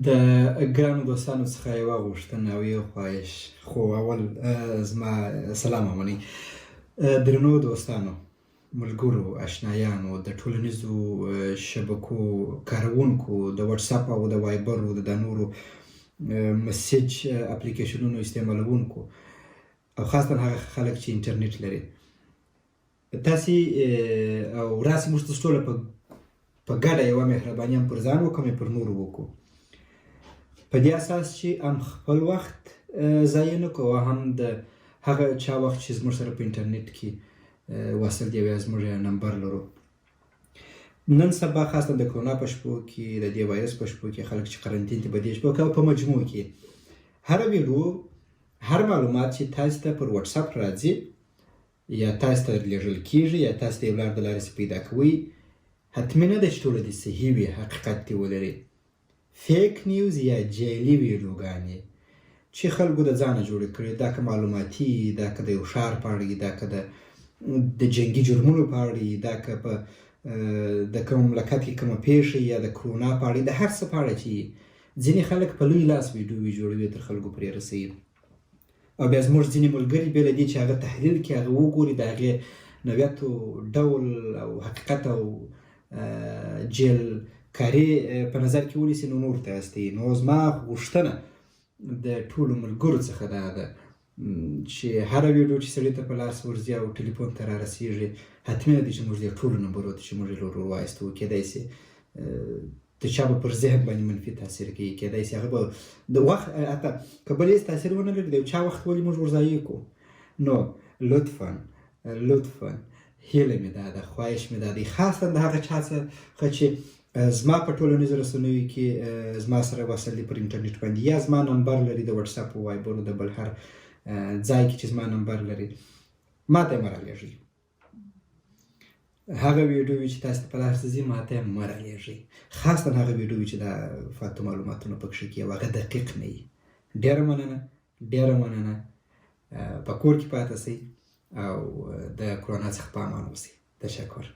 د ګرانو دوستانو څخه یوه غوښتنه او یو خواهش، خو اول زما سلام ومنئ. درنو دوستانو، ملګرو، اشنایانو، د ټولنیزو شبکو کاروونکو، د واتساپ او د وایبر او د نورو مسیج اپلیکیشنونو استعمالوونکو، او خاصتا هغه خلک چې انټرنیټ لري، تاسې او راسي موږ تاسو ټوله په ګډه یوه مهرباني هم پر ځان وکړو، هم پر نورو وکړو، په دې اساس چې هم خپل وخت ضایع نه کړو، هم د هغه چا وخت چې زموږ سره په انټرنیټ کې وصل دی او یا زموږ نمبر لرو. نن سبا خاصتا د کرونا په شپو کې، د دې وایرس په شپو کې، خلک چې قرنطین ته په دې شپو کې او په مجموع کې هره ویډیو، هر معلومات چې تاسو ته پر واتساپ راځي یا تاسو ته لېږل کېږي یا تاسو د یو لار د لارې څخه پیدا کوئ، حتمي نه ده چې ټوله دې صحیح وي، حقیقت دې ولري. fake news یا جعلي ویډیوګانې چې خلکو د ځانه جوړې کړي، دا که معلوماتي، دا که د یو ښار په اړه، دا که د جنګي جرمونو په اړه، دا که په د کوم مملکت کې کومه پېښه یا د کرونا په اړه، د هر څه په اړه چې ځینې خلک په لوی لاس ویډیوې جوړوي، تر خلکو پرې رسوي، او بیا زموږ ځینې ملګري بې له دې چې هغه تحلیل کړي، هغه وګوري، د هغې نوعیت او ډول او حقیقت او جیل کاري په نظر کې ونیسي، نو نور ته استوي. نو زما غوښتنه د ټولو ملګرو څخه دا ده چې هره ویډیو چې سړي ته په لاس ورځي او ټلیفون ته را رسېږي، حتمي نه دی چې موږ دې ټولو نمبرو ته چې موږ یې لور ور واستوو. کېدای شي د چا به پر ذهن باندې منفي تاثیر کوي، کېدای شي هغه به د وخت، حتی که بل هېڅ تاثیر ونه لري، د یو چا وخت ولې موږ ورضایع کړو؟ نو لطفا لطفا هیله مې دا ده، خواهش مې دا دی، خاصا د هغه چا څخه چې زما په ټولنیزو رسنیو کې زما سره وصل دي پر انټرنیټ باندې، یا زما نمبر لري د واتساپ او وایبر د بل هر ځای کې چې زما نمبر لري، ما ته یې مه رالیږئ. هغه ویډیو چې تاسو ته په لاس ځي، ما ته یې مه رالیږئ، خاصتا هغه ویډیو چې دا فالتو معلوماتونه پکښې کې او هغه دقیق نه وي. ډېره مننه، ډېره مننه. په کور کې پاتې شئ او د کرونا څخه په امان اوسئ. تشکر.